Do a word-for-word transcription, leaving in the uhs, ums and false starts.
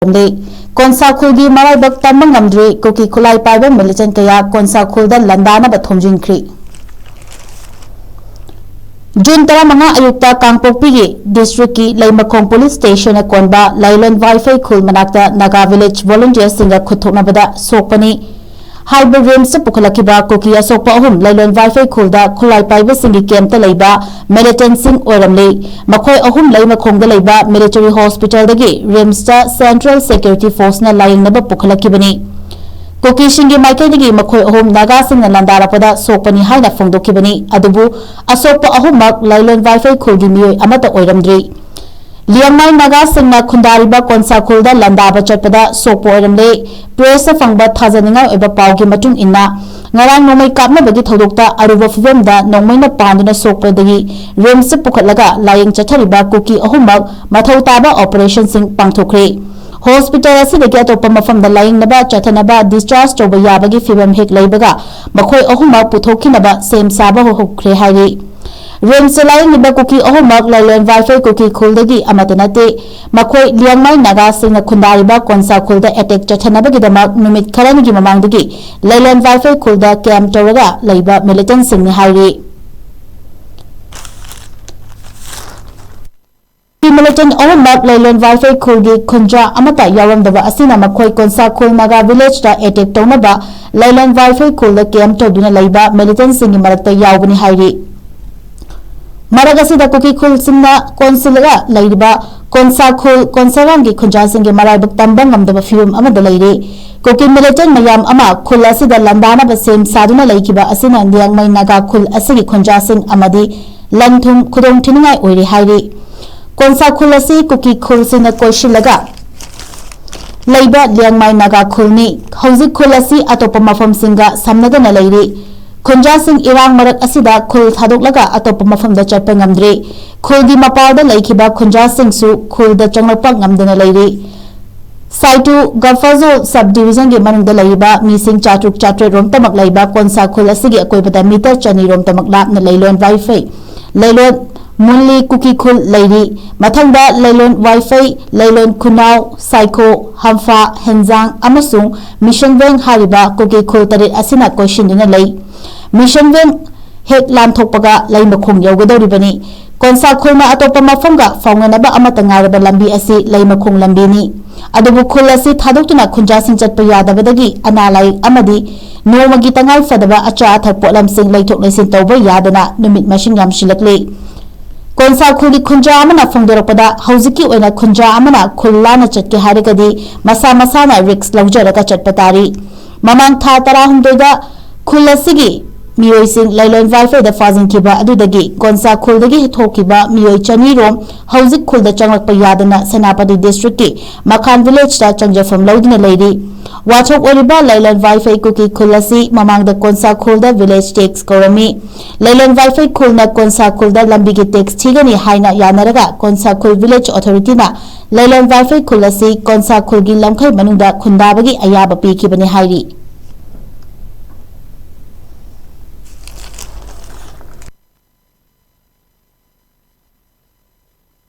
ꯂꯩ꯫ ꯀꯣꯟꯁꯥ ꯈꯨꯜꯒꯤ ꯃꯔꯥꯏꯕꯛ ꯇꯝꯕ ꯉꯝꯗ꯭ꯔꯤ, ꯀꯨꯀꯤ ꯈꯨꯠꯂꯥꯏ ꯄꯥꯏꯕ militant ꯀꯌꯥ ꯀꯣꯟꯁꯥ ꯈꯨꯜꯗ ꯂꯥꯟꯗꯥꯅꯕ ꯊꯣꯝꯖꯤꯟꯈ꯭ꯔꯤ꯫ ꯖꯨꯟ ꯇꯔꯥꯃꯉꯥ ꯑꯌꯨꯛꯇ ꯀꯥꯡꯄꯣꯛꯄꯤꯒꯤ districtꯀꯤ ꯂꯩꯃꯈꯣꯡ police stationꯅ ꯀꯣꯟꯕ ꯂꯥꯏꯂꯣꯟ ꯋꯥꯏꯐꯩ ꯈꯨꯜ ꯃꯅꯥꯛꯇ Naga village volunteerꯁꯤꯡꯒ ꯈꯨꯠꯊꯣꯛꯅꯕꯗ ꯁꯣꯛꯄꯅꯤ꯫ ꯍꯥꯏꯕ RIMSꯇ ꯄꯨꯈꯠꯂꯛꯈꯤꯕ ꯀꯨꯀꯤ ꯑꯁꯣꯛꯄ ꯑꯍꯨꯝ ꯂꯥꯏꯂꯣꯟ ꯋꯥꯏꯐꯩ ꯈꯨꯜꯗ ꯈꯨꯠꯂꯥꯏ ꯄꯥꯏꯕꯁꯤꯡꯒꯤ campꯇ ꯂꯩꯕ militantꯁꯤꯡ ꯑꯣꯏꯔꯝꯂꯤ꯫ ꯃꯈꯣꯏ ꯑꯍꯨꯝ ꯂꯩꯃꯈꯣꯡꯗ ꯂꯩꯕ military hospitalꯗꯒꯤ RIMSꯇ Central Security Forceꯅ ꯂꯥꯌꯦꯡꯅꯕ ꯄꯨꯈꯠꯂꯛꯈꯤꯕꯅꯤ꯫ ꯀꯨꯀꯤꯁꯤꯡꯒꯤ ꯃꯥꯏꯀꯩꯗꯒꯤ ꯃꯈꯣꯏ ꯑꯍꯨꯝ ꯅꯥꯒꯥꯁꯤꯡꯅ ꯂꯥꯟꯗꯥꯔꯛꯄꯗ ꯁꯣꯛꯄꯅꯤ ꯍꯥꯏꯅ ꯐꯣꯡꯗꯣꯛꯈꯤꯕꯅꯤ꯫ ꯑꯗꯨꯕꯨ ꯑꯁꯣꯛꯄ ꯑꯍꯨꯝꯃꯛ ꯂꯥꯏꯂꯣꯟ ꯋꯥꯏꯐꯩ ꯈꯨꯜꯒꯤ ꯃꯤꯑꯣꯏ ꯑꯃꯠꯇ ꯑꯣꯏꯔꯝꯗ꯭ꯔꯤ꯫ ꯂꯤꯌꯥꯡꯃꯥꯏ ꯅꯥꯒꯥꯁꯤꯡꯅ ꯈꯨꯟꯗꯥꯔꯤꯕ ꯀꯣꯟꯁꯥ ꯈꯨꯜꯗ ꯂꯥꯟꯗꯥꯕ ꯆꯠꯄꯗ ꯁꯣꯛꯄ ꯑꯣꯏꯔꯝꯂꯦ꯫ Pressꯇ ꯐꯪꯕ ꯊꯥꯖꯅꯤꯡꯉꯥꯏ ꯑꯣꯏꯕ ꯄꯥꯎꯒꯤ ꯃꯇꯨꯡ ꯏꯟꯅ, ꯉꯔꯥꯡ ꯅꯣꯡꯃꯩ ꯀꯥꯞꯅꯕꯒꯤ ꯊꯧꯗꯣꯛꯇ ꯑꯔꯨꯕ ꯐꯤꯚꯝꯗ ꯅꯣꯡꯃꯩꯅ ꯄꯥꯟꯗꯨꯅ ꯁꯣꯛꯄꯗꯒꯤ RIMSꯇ ꯄꯨꯈꯠꯂꯒ ꯂꯥꯌꯦꯡ ꯆꯠꯊꯔꯤꯕ ꯀꯨꯀꯤ ꯑꯍꯨꯝꯃꯛ ꯃꯊꯧ ꯇꯥꯕ operationꯁꯤꯡ ꯄꯥꯡꯊꯣꯛꯈ꯭ꯔꯦ꯫ Hospital ꯑꯁꯤꯗꯒꯤ ꯑꯇꯣꯞꯄ ꯃꯐꯝꯗ ꯂꯥꯌꯦꯡꯅꯕ ꯆꯠꯊꯅꯕ discharge ꯇꯧꯕ ꯌꯥꯕꯒꯤ ꯐꯤꯚꯝ ꯍꯦꯛ ꯂꯩꯕꯒ ꯃꯈꯣꯏ ꯑꯍꯨꯝꯃꯛ ꯄꯨꯊꯣꯛꯈꯤꯅꯕ ꯁꯦꯝ ꯁꯥꯕ ꯍꯧꯈ꯭ꯔꯦ ꯍꯥꯏꯔꯤ꯫ RIMSꯇ ꯂꯥꯌꯦꯡꯂꯤꯕ ꯀꯨꯀꯤ ꯑꯍꯨꯝꯃꯛ ꯂꯥꯏꯂꯣꯟ ꯋꯥꯏꯐꯩ ꯀꯨꯀꯤ ꯈꯨꯜꯗꯒꯤ ꯑꯃꯠꯇ ꯅꯠꯇꯦ꯫ ꯃꯈꯣꯏ ꯂꯤꯌꯥꯡꯃꯥꯏ ꯅꯥꯒꯥꯁꯤꯡꯅ ꯈꯨꯟꯗꯥꯔꯤꯕ ꯀꯣꯟꯁꯥ ꯈꯨꯜꯗ attack ꯆꯠꯊꯅꯕꯒꯤꯗꯃꯛ ꯅꯨꯃꯤꯠ ꯈꯔꯅꯤꯒꯤ ꯃꯃꯥꯡꯗꯒꯤ ꯂꯥꯏꯂꯣꯟ ꯋꯥꯏꯐꯩ ꯈꯨꯜꯗ camp ꯇꯧꯔꯒ ꯂꯩꯕ militantꯁꯤꯡꯅꯤ ꯍꯥꯏꯔꯤ꯫ Militant ꯑꯍꯨꯝꯃꯛ ꯂꯥꯏꯂꯣꯟ ꯋꯥꯏꯐꯩ ꯈꯨꯜꯒꯤ ꯈꯨꯟꯖꯥ ꯑꯃꯠꯇ ꯌꯥꯎꯔꯝꯗꯕ ꯑꯁꯤꯅ ꯃꯈꯣꯏ ꯀꯣꯟꯁꯥ ꯈꯨꯜ ꯅꯥꯒꯥ villageꯇ attack ꯇꯧꯅꯕ ꯂꯥꯏꯂꯣꯟ ꯋꯥꯏꯐꯩ ꯈꯨꯜꯗ camp ꯇꯧꯗꯨꯅ ꯂꯩꯕ militantꯁꯤꯡꯒꯤ ꯃꯔꯛꯇ ꯌꯥꯎꯕꯅꯤ ꯍꯥꯏꯔꯤ꯫ ꯃꯔꯛ ꯑꯁꯤꯗ ꯀꯨꯀꯤ ꯈꯨꯜꯁꯤꯡꯅ ꯀꯣꯟꯁꯤꯜꯂꯒ ꯂꯩꯔꯤꯕ ꯀꯣꯟꯁꯥ ꯈꯨꯜ, ꯀꯣꯟꯁꯥꯔꯥꯝꯒꯤ ꯈꯨꯟꯖꯥꯁꯤꯡꯒꯤ ꯃꯔꯥꯏꯕꯛ ꯇꯝꯕ ꯉꯝꯗꯕ ꯐꯤꯕꯝ ꯑꯃꯗ ꯂꯩꯔꯤ꯫ ꯀꯨꯀꯤ militant ꯃꯌꯥꯝ ꯑꯃ ꯈꯨꯜ ꯑꯁꯤꯗ ꯂꯥꯟꯗꯥꯅꯕ ꯁꯦꯝ ꯁꯥꯗꯨꯅ ꯂꯩꯈꯤꯕ ꯑꯁꯤꯅ ꯂꯤꯌꯥꯡꯃꯩ ꯅꯥꯒꯥ ꯈꯨꯜ ꯑꯁꯤꯒꯤ ꯈꯨꯟꯖꯥꯁꯤꯡ ꯑꯃꯗꯤ ꯂꯟ ꯊꯨꯝ ꯈꯨꯗꯣꯡ ꯊꯤꯅꯤꯡꯉꯥꯏ ꯑꯣꯏꯔꯤ ꯍꯥꯏꯔꯤ꯫ ꯀꯣꯟꯁꯥ ꯈꯨꯜ ꯑꯁꯤ ꯀꯨꯀꯤ ꯈꯨꯜꯁꯤꯡꯅ ꯀꯣꯏꯁꯤꯜꯂꯒ ꯂꯩꯕ ꯂꯤꯌꯥꯡꯃꯥꯏ ꯅꯥꯒꯥ ꯈꯨꯜꯅꯤ꯫ ꯍꯧꯖꯤꯛ ꯈꯨꯜ ꯑꯁꯤ ꯑꯇꯣꯞꯄ ꯃꯐꯝꯁꯤꯡꯒ ꯁꯝꯅꯗꯅ ꯂꯩꯔꯤ꯫ ꯈꯨꯟꯖꯥꯁꯤꯡ ꯏꯔꯥꯡ ꯃꯔꯛ ꯑꯁꯤꯗ ꯈꯨꯜ ꯊꯥꯗꯣꯛꯂꯒ ꯑꯇꯣꯞꯄ ꯃꯐꯝꯗ ꯆꯠꯄ ꯉꯝꯗ꯭ꯔꯤ꯫ ꯈꯨꯜꯒꯤ ꯃꯄꯥꯜꯗ ꯂꯩꯈꯤꯕ ꯈꯨꯟꯖꯥꯁꯤꯡꯁꯨ ꯈꯨꯜꯗ ꯆꯪꯂꯛꯄ ꯉꯝꯗꯅ ꯂꯩꯔꯤ꯫ ꯁꯥꯏꯇꯨ ꯒꯐꯥꯖꯣ sub divisionꯒꯤ ꯃꯅꯨꯡꯗ ꯂꯩꯔꯤꯕ ꯃꯤꯁꯤꯡ ꯆꯥꯇ꯭ꯔꯨꯛ ꯆꯥꯇ꯭ꯔꯦꯠ ꯔꯣꯝꯇꯃꯛ ꯂꯩꯕ ꯀꯣꯟꯁꯥ ꯈꯨꯜ ꯑꯁꯤꯒꯤ ꯑꯀꯣꯏꯕꯗ meter ꯆꯅꯤ ꯔꯣꯝꯇꯃꯛ ꯂꯥꯞꯅ ꯂꯩꯂꯣꯟ ꯋꯥꯏꯐꯩ, ꯂꯩꯂꯣꯟ ꯃꯨꯟꯂꯤ ꯀꯨꯀꯤ ꯈꯨꯜ ꯂꯩꯔꯤ꯫ ꯃꯊꯪꯗ ꯂꯩꯂꯣꯟ ꯋꯥꯏꯐꯩ, ꯂꯩꯂꯣꯟ ꯈꯨꯅꯥꯎ, ꯁꯥꯏꯈꯣ, ꯍꯝꯐꯥ, ꯍꯦꯟꯖꯥꯡ ꯑꯃꯁꯨꯡ ꯃꯤꯁꯟ ꯕꯦꯡ ꯍꯥꯏꯔꯤꯕ ꯀꯨꯀꯤ ꯈꯨꯜ ꯇꯔꯦꯠ ꯑꯁꯤꯅ ꯀꯣꯏꯁꯤꯟꯗꯨꯅ ꯂꯩ꯫ ꯃꯤꯁꯟ ꯕꯦꯡ ꯍꯦꯛ ꯂꯥꯟꯊꯣꯛꯄꯒ ꯂꯩꯃꯈꯣꯡ ꯌꯧꯒꯗꯧꯔꯤꯕꯅꯤ꯫ ꯀꯣꯟꯁꯥ ꯈꯨꯜꯅ ꯑꯇꯣꯞꯄ ꯃꯐꯝꯒ ꯐꯥꯎꯅꯅꯕ ꯑꯃꯠꯇ ꯉꯥꯏꯔꯕ ꯂꯝꯕꯤ ꯑꯁꯤ ꯂꯩꯃꯈꯣꯡ ꯂꯝꯕꯤꯅꯤ꯫ ꯑꯗꯨꯕꯨ ꯈꯨꯜ ꯑꯁꯤ ꯊꯥꯗꯣꯛꯇꯨꯅ ꯈꯨꯟꯖꯥꯁꯤꯡ ꯆꯠꯄ ꯌꯥꯗꯕꯗꯒꯤ ꯑꯅꯥ ꯂꯥꯏꯌꯦꯛ ꯑꯃꯗꯤ ꯅꯣꯡꯃꯒꯤ ꯇꯉꯥꯏ ꯐꯗꯕ ꯑꯆꯥ ꯑꯊꯛ ꯄꯣꯠꯂꯝꯁꯤꯡ ꯂꯩꯊꯣꯛ ꯂꯩꯁꯤꯟ ꯇꯧꯕ ꯌꯥꯗꯅ ꯅꯨꯃꯤꯠ ꯃꯁꯤꯡ ꯌꯥꯝꯁꯤꯜꯂꯛꯂꯤ꯫ ꯀꯣꯟꯁꯥ ꯈꯨꯜꯒꯤ ꯈꯨꯟꯖꯥ ꯑꯃꯅ ꯐꯣꯡꯗꯣꯔꯛꯄꯗ, ꯍꯧꯖꯤꯛꯀꯤ ꯑꯣꯏꯅ ꯈꯨꯟꯖꯥ ꯑꯃꯅ ꯈꯨꯜ ꯂꯥꯟꯅ ꯆꯠꯀꯦ ꯍꯥꯏꯔꯒꯗꯤ ꯃꯁꯥ ꯃꯁꯥꯅ ꯔꯤꯛꯁ ꯂꯧꯖꯔꯒ ꯆꯠꯄ ꯇꯥꯔꯤ꯫ ꯃꯃꯥꯡ ꯊꯥ ꯇꯔꯥꯍꯨꯝꯗꯣꯏꯗ ꯈꯨꯜ ꯑꯁꯤꯒꯤ ꯃꯤꯑꯣꯏꯁꯤꯡ ꯂꯩꯂꯣꯟ ꯋꯥꯏꯐꯩꯗ ꯐꯥꯖꯤꯟꯈꯤꯕ ꯑꯗꯨꯗꯒꯤ ꯀꯣꯟꯁꯥ ꯈꯨꯜꯗꯒꯤ ꯊꯣꯛꯈꯤꯕ ꯃꯤꯑꯣꯏ ꯆꯅꯤ ꯔꯣꯝ ꯍꯧꯖꯤꯛ ꯈꯨꯜꯗ ꯆꯪꯂꯛꯄ ꯌꯥꯗꯅ ꯁꯦꯅꯥꯄꯇꯤ ꯗꯤꯁꯇ꯭ꯔꯤꯛꯀꯤ ꯃꯈꯥꯟ ꯚꯤꯂꯦꯖꯇ ꯆꯪꯖꯐꯝ ꯂꯧꯗꯨꯅ ꯂꯩꯔꯤ꯫ ꯋꯥꯊꯣꯛ ꯑꯣꯏꯔꯤꯕ ꯂꯩꯂꯣꯟ ꯋꯥꯏꯐꯩ ꯀꯨꯀꯤ ꯈꯨꯜ ꯑꯁꯤ ꯃꯃꯥꯡꯗ ꯀꯣꯟꯁꯥ ꯈꯨꯜꯗ ꯚꯤꯂꯦꯖ ꯇꯦꯛꯁ ꯀꯧꯔꯝꯃꯤ꯫ ꯂꯩꯂꯣꯟ ꯋꯥꯏꯐꯩ ꯈꯨꯜꯅ ꯀꯣꯟꯁꯥ ꯈꯨꯜꯗ ꯂꯝꯕꯤꯒꯤ ꯇꯦꯛꯁ ꯊꯤꯒꯅꯤ ꯍꯥꯏꯅ ꯌꯥꯅꯔꯒ ꯀꯣꯟꯁꯥ ꯈꯨꯜ ꯚꯤꯂꯦꯖ ꯑꯣꯊꯣꯔꯤꯇꯤꯅ ꯂꯩꯂꯣꯟ ꯋꯥꯏꯐꯩ ꯈꯨꯜ ꯑꯁꯤ ꯀꯣꯟꯁꯥ ꯈꯨꯜꯒꯤ ꯂꯝꯈꯩ ꯃꯅꯨꯡꯗ ꯈꯨꯟꯗꯥꯕꯒꯤ ꯑꯌꯥꯕ ꯄꯤꯈꯤꯕꯅꯤ ꯍꯥꯏꯔꯤ꯫